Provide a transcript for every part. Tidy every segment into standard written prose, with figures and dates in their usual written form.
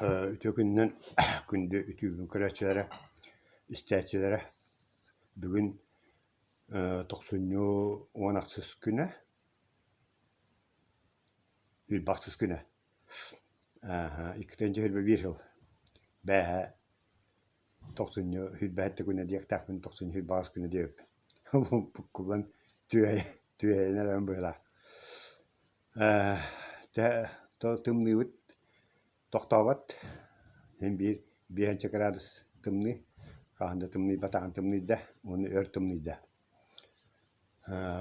Үтүө күнүнэн күндү үтүөбүн көрөөччүлэрэ, истээччилэрэ. Бүгүн тохсунньу 16 күнэ, 26 күнэ. 2021 сыл. Бээһэ тохсунньу 27 күнэ диэхтээхпин, тохсунньу 28 күнэ диэбиппин. Буккуллан түөһэйэн эрэбин быһыылаах. Тымныыбыт тохтообот, син биир биэһинчэ кыраадыс тымныы, хаһан да тымныйбатаҕын тымныйда уонна өр тымныйда.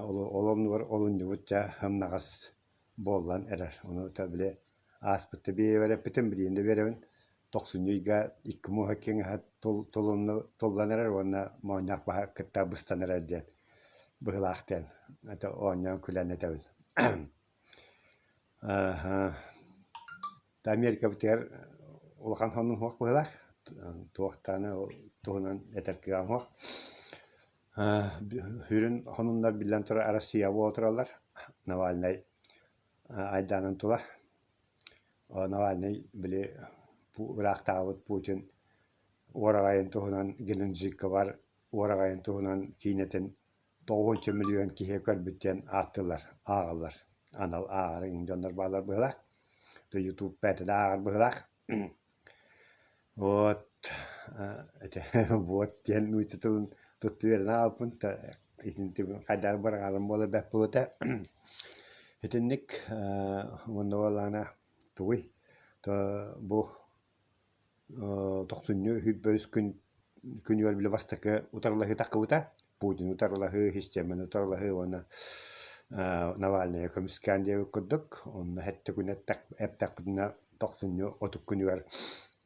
Ол оннугар олунньубут дьэ сымнаҕас буоллан эрэр. Ону били ааспытта биэрэппитим, билигин да биэрэбин. Тохсунньу ыйга икки муоһа киэҥ туллан эрэр уонна моонньоох баһа кытта быстан эрэр диэн быһыылаах диэн это оонньоон күлэн этэбин. Америкабытыгар улахан сонун суох быһыылаах, туохтааны туһунан этэр кыаҕым суох. Сүрүн сонуннар биллэн турар Россия буола тураллар. Навальнай айдаанын тула. Навальнай били ыраахтаабыт Путин уораҕайын туһунан Геленджикка бар уораҕайын туһунан киинэтин тоҕуһунча миллион киһи көрбүт диэн ааттыыллар, ааҕаллар. Анал ааҕар иҥин дьоннор бааллар быһыылаах. Ютуб бэйэтэ да ааҕар быһыылаах. Вот ити вот диэн нуучча тылын тутту үөрэнэ хаалбыппын итинтик хайдах быраҕарым буола бэрт буолуо Итинник уонна буоллаҕына тугуй бу Тохсунньу 23 күн күнүгэр били бастакы утарылаһыы таххыбыта. Путин утарылаһыы, систиэмэни утарылаһыы уонна Навальнайы көмүскээн диэбит курдук. Онно сэттэ күн эптэхпитинэ тохсунньу 30 күнүгэр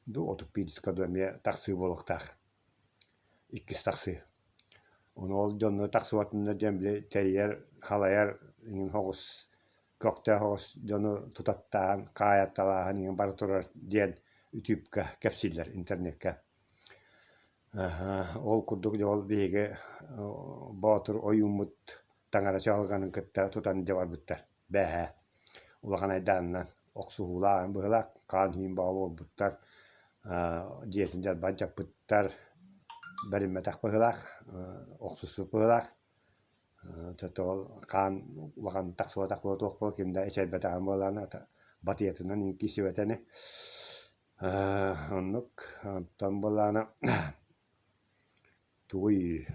дуу 31 дуу эмиэ тахсыы буолуохтаах. Иккис тахсыы. Ону ол дьонно тахсыбатыннар диэн били тэрийэр, халайар иҥин соҕус көхтөөх оҕус дьону тутаттаан, хаайатталааһын иҥин бара турар диэн үтүүпкэ кэпсииллэр интернеккэ. Ол курдук дьэ ол биһиги Боотур ойууммут таҥара чаҕылҕанын кытта тутан дьэ барбыттар бээһээ. Улахан айдаанынан охсуһуулаах быһыылаах хаан-иин бөҕө буолбуттар, дьиэтин дьалбан дьаппыттар, бэриммэтэх быһыылаах, охсуспут быһыылаах. Ол хаан улахан тахсыбатах буола туох буола ким да эчэйбэтэҕин буоллаҕына батыйатынан киирсибэтэ ини. Оннук онтон буоллаҕына тугуй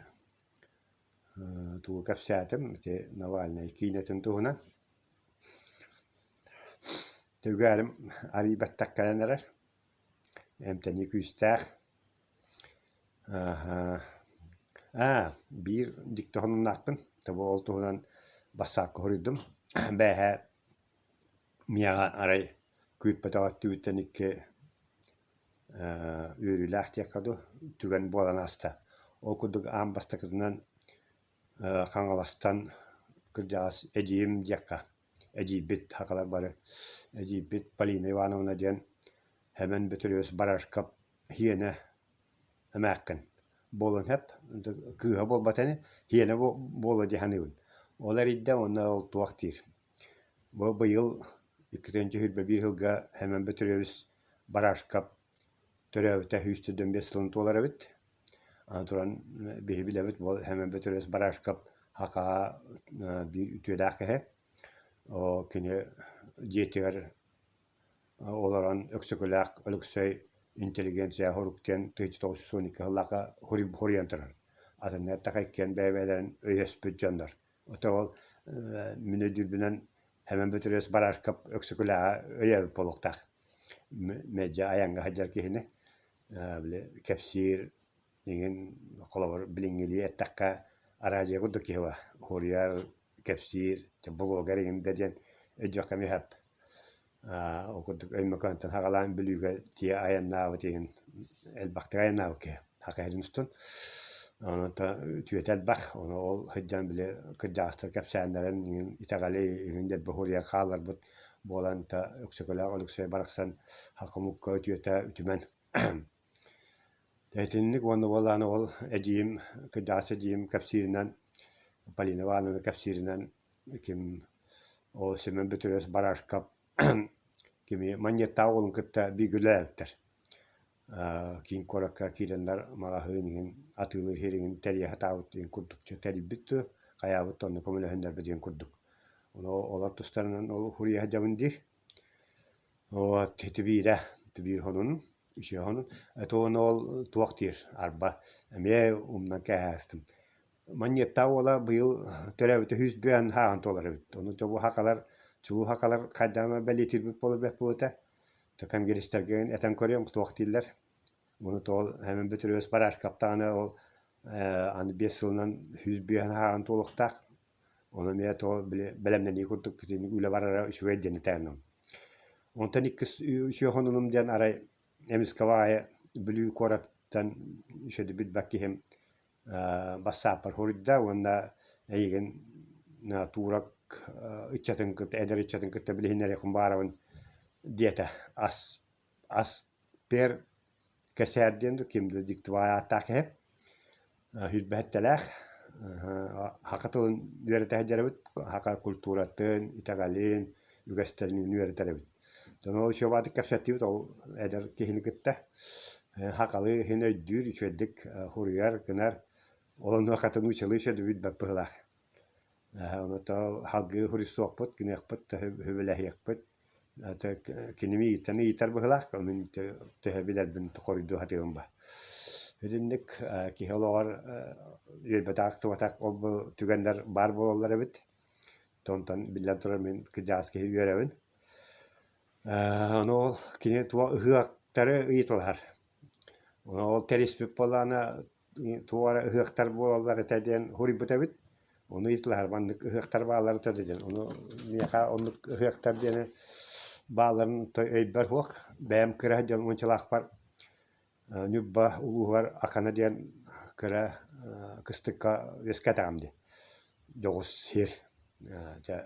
тугу кэпсээтим ити Навальнай киинэтин туһунан. Түгээрим арыый бэттэх кэлэн эрэр, эмтэнии күүстээх. Аа, биир дьикти хонуннаахпын, тобу ол туһунан бассаапка суруйдум. Бээһээ миэхэ арай күүппэтэх өттүбүттэн икки үөрүүлээх диэххэ дуу, түгэн буолан ааста. Ол курдук аан бастакытынан Хаҥаластан кырдьаҕас эдьиийим диэххэ, эдьиийбит сахалар бары эдьиийбит Полина Ивановна диэн Сэмэн Бөтүрүөбүс Барашков Һиэнэ эмээххин буолуон сөп, кыыһа буолбата ини, һиэнэ буолуо дии саныыбын. Ол эрийдэ уонна ол туох диир. Бу быйыл 2021 сылга Сэмэн Бөтүрүөбүс Барашков төрөөбүтэ 145 сылын туолар эбит. Аны туран биһи билэбит бу Сэмэн Бөтүрүөбүс Барашков саха биир үтүөлээх киһи. Кини дьиэтигэр Олорон Өксөкүлээх Өлөксөй интеллигенция хорук диэн 1912 сыллаахха хоруйан турар. Атынна эттэххэ иккиэн бэйэ-бэйэлэрин өйөспүт дьоннор. Ото ол мин өйдүүрбүнэн Сэмэн Бөтүрүөс Барашков Өксөкүлээҕи өйөөбүт буолуохтаах. Мэлдьи айаҥҥа сылдьар киһини били кэпсиир иҥин холобур билиҥҥилии эттэххэ араадьыйа курдук киһи баар. Хоруйар кэпсиир, блогер иҥин да диэн өйдүөххэ эмиэ сөп. Ол курдук Өймөкөөнтөн саҕалаан Бүлүүгэ тиийэ айаннаабыт иһин элбэхтик айаннаабыт киһи саха сирин устун. Онон үтүөтэ элбэх. Ону ол сылдьан били кырдьаҕастар кэпсээннэрин иҥин итэҕэли иҥин дэлби суруйан хаалларбыт буолан Өксөкүлээх Өлөксөй барахсан саха омукка үтүөтэ үтүмэн. Итинник уонна буоллаҕына ол эдьиийим кырдьаҕас эдьиийим кэпсииринэн Полина Ивановна кэпсииринэн ким ол Семен Петрович Барашков. Кими Манньыаттаах уолун кытта бииргэ үлэлээбиттэр. Киин куоракка киирэннэр маҕаһыын иһин атыылыыр иһин тэрийэ сатаабыт диэн курдук тэрийбит дуо, хайаабыт да онно көмөлөһүннэрбит диэн курдук. Ону олор тустарынан ол суруйа сылдьабын диир. Вот ити биирэ, ити биир сонун, үчүгэй сонун. Это уонна ол туох диир, арба эмиэ умнан кээһээстим. Манньыаттаах уола быйыл төрөөбүтэ 105 ааҕан туолар эбит. Ону дьэ бу сахалар, чулуу сахалар хайдах эмэ бэлиэтиирбит буолуо эбит буолуо этэ. Конгресстарга этэн көрүөм туох дииллэр. Ону тоҕо Эмин Бөтүрүөс Барашков даҕаны ол аны биэс сылынан 105 ааҕан туолуохтаах. Ону эмиэ тоҕо били бэлэмнэнии курдук итинник үлэ барара үчүгэй диэн этээним. Онтон иккис үчүгэй хонунум диэн арай эмискэ баҕайы Бүлүү куораттан үчүгэйдик билбэт киһим бассааппар суруйда уонна эйигин туурак ыччатын кытта эдэр ыччатын кытта билиһиннэриэхпин баҕарабын диэтэ. Ас Аспер Кэсээр диэн ким да дьикти ааттаах киһи сүүрбэһэттэлээх саха тылын үөрэтэ сылдьар эбит, саха культуратын, итэҕэлин, үгэстэрин үөрэтэр эбит. Дьоно учуобатык кэпсэттибит ол эдэр киһини кытта сахалыы иһин өйдүүр, үчүгэйдик суруйар, гынар. Ол онуоха нууччалыы үчүгэйдик билбэт быһыылаах. Онуота салгыы суруйсуохпут, гыныахпыт, сөбүлэһиэхпит. Кини миигиттэн ыйытар быһыылаах, мин төһө билэрбин хоруйдуу сатыыбын ба. Итинник киһи олоҕор үөрбэтэх-ахтыбатах ол-бу түгэннэр баар буолаллар эбит. Онтон биллэн турар мин кырдьаҕас киһи үөрэбин. Ону ол кини туох ыһыахтары ыйыталаһар. Ону ол тэриспит буоллаҕына туох эрэ ыһыахтар буолаллар этэ диэн суруйбут эбит. Ону ыйыталаһар маннык ыһыахтар бааллар этэ диэн. Ону миэхэ оннук ыһыахтар диэни баалларын өйбөр суох. Бэйэм кыра сылдьан уончалаахпар Ньурба улууһугар Акана диэн кыра кыстыкка үөскээтэҕим дии. Дьоҕус сир. Дьэ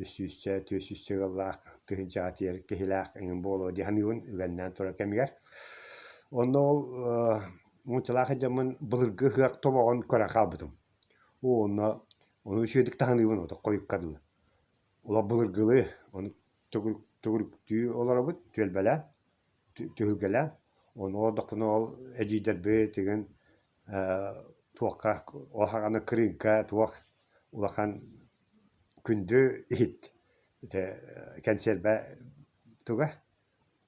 үс сүүсчэ, түөрт сүүсчэ ыаллаах, тыһыынчаҕа тиийэр киһилээх эҥин буолуо дии саныыбын үгэннээн турар кэмигэр. Онно ол уончалаах сылдьаммын былыргы ыһыах тобоҕун көрөн хаалбытым. Оо, онно ону үчүгэйдик таһыныыбын ото хойукка дылы. Олох былыргылыы, ону төгүрүктүү олоробут түөлбэлээн, түһүлгэлээн. Ону олордохпуна ол эдьиийдэрбит игин туохха ол саҕана кырыыҥка туох улахан күндү иһит ити кэнсиэрбэ туга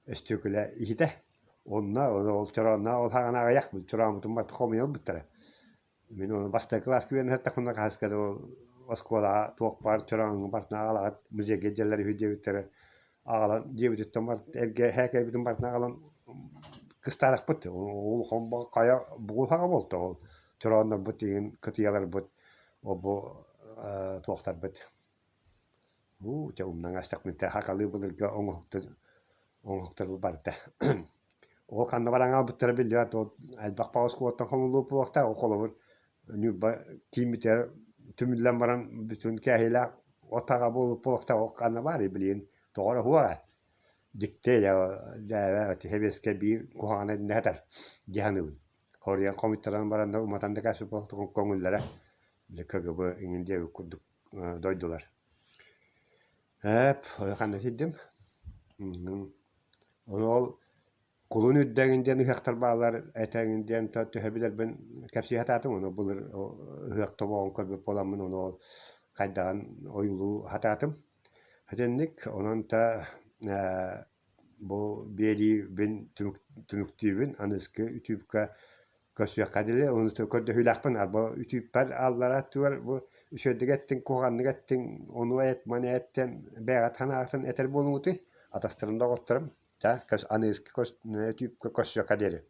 өстүөкүлэ иһитэ онно ол чороонно ол саҕана аҕыйах чорооммутун барыта хомуйа ылбыттара Мин ону бастакы кылааска үөрэнэ сыттахпына хаһыска да ол оскуолаҕа туох баар чорооҥҥо барытын аҕалаҕыт музейга илдьэллэр үһү диэбиттэрэ. Аҕалан дьиэбититтэн барыт эргэ һээкэйбитин барытын аҕалан кыстаарахпыт. Улахан хайа бугулһаҕа буолта ол чорооннорбут игин кытыйаларбыт ол бу туохтарбыт Уу, дьэ умнан астахпын хакалыы былыргы оҥоһуктар оҥоһуктарбыт барыта. Ол ханна баран хаалбыттара биллибэт, ол элбэх баҕас куоттан хомуллубут буолуохтаах. Ол холобур Ньурба кииммитигэр түмүллэн баран бүтүн кээһиилээх от аҕа буолбут буолуохтаах. Ол ханна баарый билигин тоҕо эрэ уһуоҕа. Дьикти дьээбэ сэбиэскэй биир куһаҕана итиннэ сытар дии саныыбын. Хоруйан хомуйтаран баран уматан да кээспит буолуохтаах көҥүллэрэ били КГБ иҥин диэбит курдук дойдулар. Ээп, ханна сирдим? Ону ол кулун үрдэҥин диэн ыһыахтар бааллар этэҥин диэн төһө билэрбин кэпсии сатаатым. Ону былыр ыһыах тобоҕун көрбүт буоламмын ону ол хайдаҕын ойуулуу сатаатым. Итинник онон та бу биэриибин түмүктүүбүн аныгыскы үтүүпкэ көрсүөххэ диэри ону көрдөһүүлээхпин арба үтүүппэр аллара өттүгэр бу үчүгэйдик эттиҥ куһаҕаннык эттиҥ ону эт маны эт диэн бэйэҕит санааҕытын этэр буолуҥутуй атастарым доҕотторум аныгыскы үтүүпкэ көрсүөххэ диэри.